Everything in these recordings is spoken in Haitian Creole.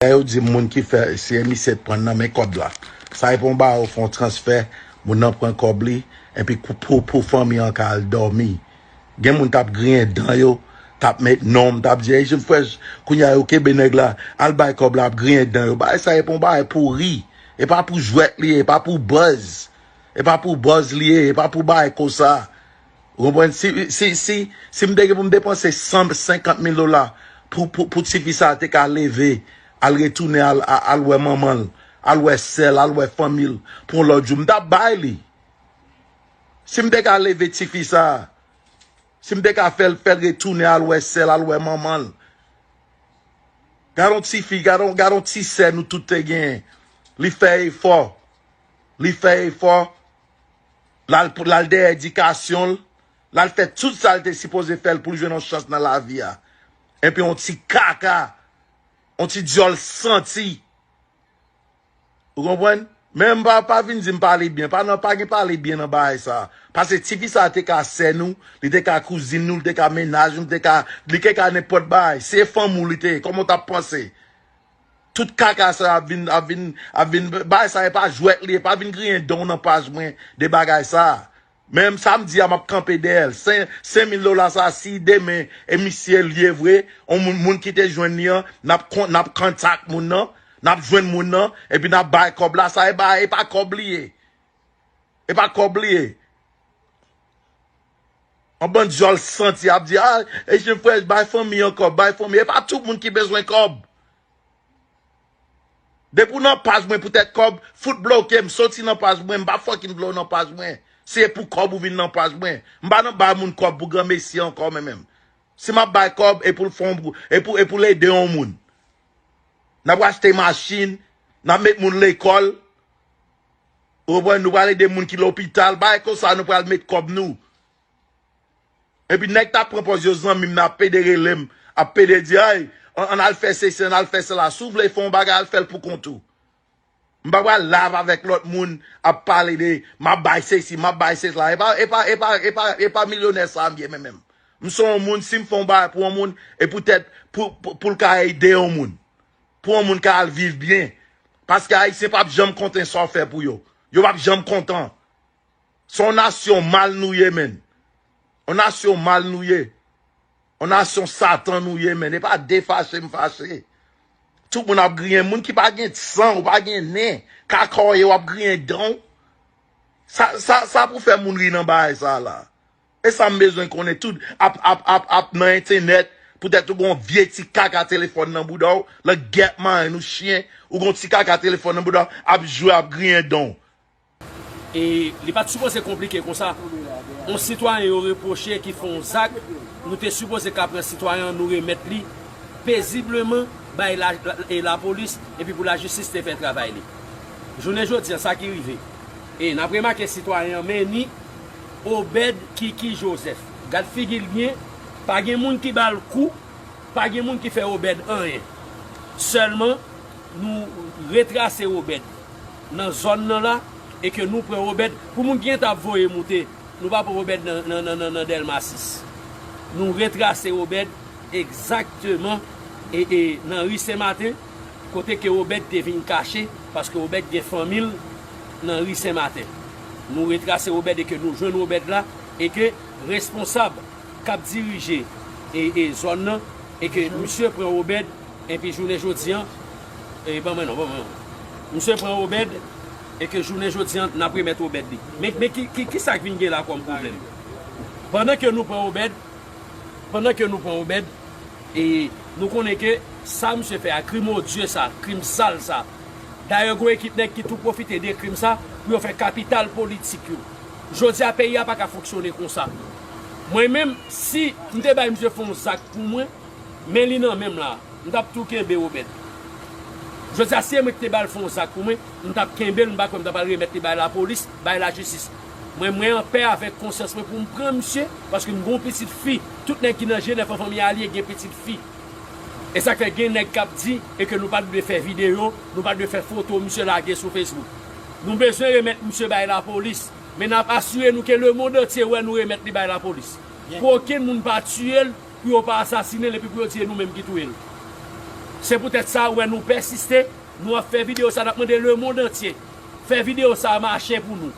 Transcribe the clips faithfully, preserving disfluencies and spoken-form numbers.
Lè yo di moun ki fè, si emisyen t pran nan men kòb la. Sa e pa yon bagay ou fè yon transfè, moun nan pran kòb li, epi pou, pou, pou fanmi an ka al dòmi. Gen moun t ap griyen dan yo, t ap met non m, t ap di, "Ey, Jim Fresh, kounye a yo kenbe nèg la, al bay kòb la, ap griyen dan yo." Bagay sa e pa yon bagay pou ri. E pa pou jwèt li ye, e pa pou buzz. E pa pou buzz li ye, e pa pou bagay konsa. Ou konprann? Si, si, si, si m te gen pou m depanse san senkant mil dola pou, pou, pou tifi sa a te ka leve, al retounen, al, al, al wè manman l, al wè sè l, al wè fanmi l, pou yon lòt jou, m t ap bay li. Si m te ka leve tifi sa a, si m te ka fè l, fè l retounen, al wè sè l, al wè manman l. Gad yon tifi, gad yon, gad yon ti sè nou tout te genyen. Li fè efò. Li fè efò. L al, l al dèyè edikasyon l. L al fè tout sa l te sipoze fè l pou l jwenn yon chans nan lavi a. Epi yon ti kaka, yon ti dyòl santi. Ou konprann? Men m pa, pa vin di m pale byen. Pa nan, pa gen pale byen nan bagay sa. Paske tifi sa te ka sè nou, li te ka kouzin nou, li te ka mennaj nou, li te ka, li te ka nenpòt bagay. Se fanm ou li te ye. Kòman w t ap panse? Tout kaka sa ap vin, ap vin, ap vin, bagay sa e pa jwèt li ye, pa vin griyen dan w nan paj mwen de bagay sa. Men sa m di a, m ap kanpe dèyè l. Sen, senk mil dola sa, si demen e misye l ye vre, yon moun, moun ki te jwenn li an, n ap kon-, n ap kontak moun nan, n ap jwenn moun nan, epi n ap bay kòb la, sa e ba, e pa kòb li ye. E pa kòb li ye. Yon bann dyòl santi ap di, "A, e Jim Fresh, bay fanmi an kòb, bay fanmi." E pa tout moun ki bezwen kòb. Depi w nan paj mwen poutèt kòb, fout bloke m, soti nan paj mwen, m pa fucking vle w nan paj mwen. Si e pou kòb ou vin nan paj mwen. M pa nan bay moun kòb pou granmesi ankò, men menm. Si m ap bay kòb, e pou l fè yon, e pou, e pou l ede yon moun. N ap achte machin, n ap met moun lekòl. Ou konprann? Nou pral ede moun ki lopital, bagay konsa, nou pral met kòb nou. Epi nèg t ap pran pòz yo zanmi m nan ap pede rele m, ap pede di, "Ay, ann, ann al fè sesi, ann al fè sela." Si w vle fè yon bagay, al fè l pou kont ou. M pa pral la avèk lòt moun ap pale de, "M ap bay sesi, m ap bay sela." E pa, e pa, e pa, e pa, e pa milyonè sa m ye, men menm. M se yon moun, si m fè yon bagay pou yon moun, e poutèt pou, pou, pou l ka ede yon moun. Pou yon moun ka al viv byen. Paske Ayisyen p ap janm kontan sa w fè pou yo. Yo p ap janm kontan. Se yon nasyon mal nou ye, menn. Yon nasyon mal nou ye. Yon nasyon Satan nou ye, menn. E pa de fache m fache. Tout moun ap griyen. Moun ki pa gen san, ou pa gen nen, kaka w ye, w ap griyen dan w. Sa, sa, sa pou fè moun ri nan bagay sa la. E sa m bezwen konnen, tout ap, ap, ap, ap nan entènèt, poutèt ou gon vye ti kaka telefòn nan bouda w, langèt marenn ou chen, ou gon ti kaka telefòn nan bouda w, ap jwe, ap griyen dan w. E li pa t sipoze konplike konsa. Yon sitwayen yo repwoche ki fè yon zak, nou te sipoze ka pran sitwayen an, nou remèt li pezibleman bay la, la, e lapolis, epi pou lajistis te fè travay li. Jounen jodi a, sa ki rive. E n ap remake sitwayen an, men ni Obed Kiki Joseph. Gad figi l byen, pa gen moun ki ba l kou, pa gen moun ki fè Obed anyen. Sèlman, nou retrase Obed nan zòn nan la, e ke nou pran Obed, pou moun ki gentan ap voye moute, nou pa pran Obed nan, nan, nan, nan, nan Dèlma sis. Nou retrase Obed egzakteman, e, e nan ri Sen Maten, kote ke Obed te vin kache, paske Obed gen fanmi l nan ri Sen Maten. Nou retrase Obed e ke nou jwenn Obed la, e ke responsab k ap dirije e, e zòn nan, e ke misye pran Obed, epi jounen jodi an, e ban mwen non, ban mwen non. Misye pran Obed, e ke jounen jodi an, n ap remèt Obed li. Men, men ki, ki, ki sa k vin gen la kòm pwoblèm? Pandan ke nou pran Obed, pandan ke nou pran Obed, e nou konnen ke sa misye fè a, krim odye sa, krim sal sa. Dayè, gon ekip nèg ki tou pwofite de krim sa pou yo fè kapital politik yo. Jodi a, peyi a pa ka fonksyone konsa. Mwen menm, si m te bay misye fè yon zak pou mwen, men li nan men m la, m t ap tou kenbe Obed. Jodi a, si e mwen ki te ba l fè yon zak pou mwen, m t ap kenbe l, m pa kwè m t ap al remèt li bay lapolis, bay lajistis. Mwen, mwen anpè avèk konsyans mwen pou m pran misye, paske m gon pitit fi. Tout nèg ki nan Jenèf an fanmi a li gen pitit fi. E sa k fè gen nèg k ap di e ke nou pa t dwe fè videyo, nou pa t dwe fè foto misye lage sou Facebook. Nou bezwen remèt misye bay lapolis, men n ap asire nou ke lemonn antye wè nou remèt li bay lapolis. Pou okenn moun pa tiye l, pou yo pa asasinen l epi pou yo di e nou menm ki touye l. Se poutèt sa, ou wè, nou pèsiste, nou ap fè videyo sa, n ap mande lemonn antye fè videyo sa mache pou nou.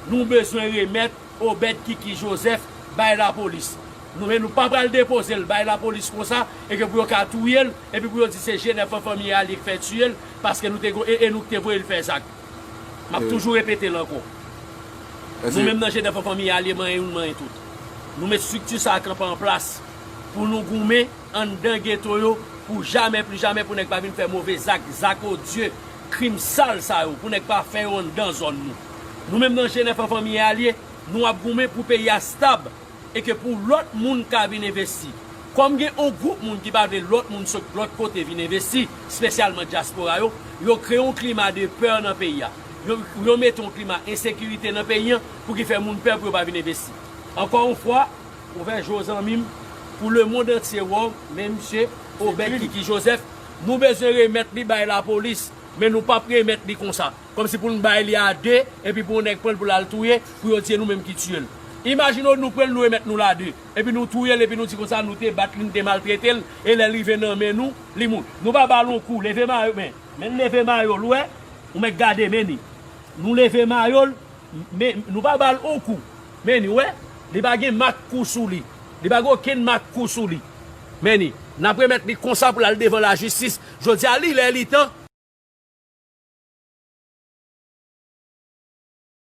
Nou bezwen remèt Obed Kiki Joseph bay lapolis. Nou menm, nou pa pral depoze l bay lapolis konsa, e ke pou yo ka touye l, epi pou yo di se G nèf an fanmi Alye k fè tiye l, paske nou te go-, e, e nou k te voye l fè zak. M ap toujou repete l ankò. Nou menm nan G nèf an fanmi Alye, manyen youn, manyen tout. Nou met estrikti sa a kanpe an plas pou nou goumen anndan geto yo pou jamè, pli jamè, pou nèg pa vin fè move zak, zak odye, krim sal sa yo, pou nèg pa fè yo anndan zòn nou. Nou menm nan G nèf an fanmi Alye, nou ap goumen pou peyi a stab e ke pou lòt moun ka vin envesti. Kòm gen yon gwoup moun ki pa vle lòt moun sot lòt kote vin envesti, espesyalman dyaspora yo, yo kreye yon klima de pè nan peyi a. Yo, yo mete yon klima ensekirite nan peyi an pou ki fè moun pè pou yo pa vin envesti. Ankò yon fwa, ouvè je w zanmi m, pou lemonn antye wè w, men misye, Obed Kiki Joseph, nou bezwen remèt li bay lapolis, men nou p ap remèt li konsa. Kòmsi pou n bay li a de, epi pou yon nèg pran l pou l al touye, pou yo di e nou menm ki tiye l. Imajine w nou pran l, nou remèt nou l a de, epi nou touye l, epi nou di konsa nou te bat li, nou te maltrete l, e lè l rive nan men nou, li mouri. Nou pa ba l yon kou, leve mayo, men, men leve mayo l, ou wè, ou mèt gade, men li. Nou leve mayo l, men nou pa ba l yon kou. Men li, ou wè, li pa gen mak kou sou li. Li pa gen okenn mak kou sou li. Men li, n ap remèt li konsa pou l al devan lajistis. Jodi a, li lè, li tan,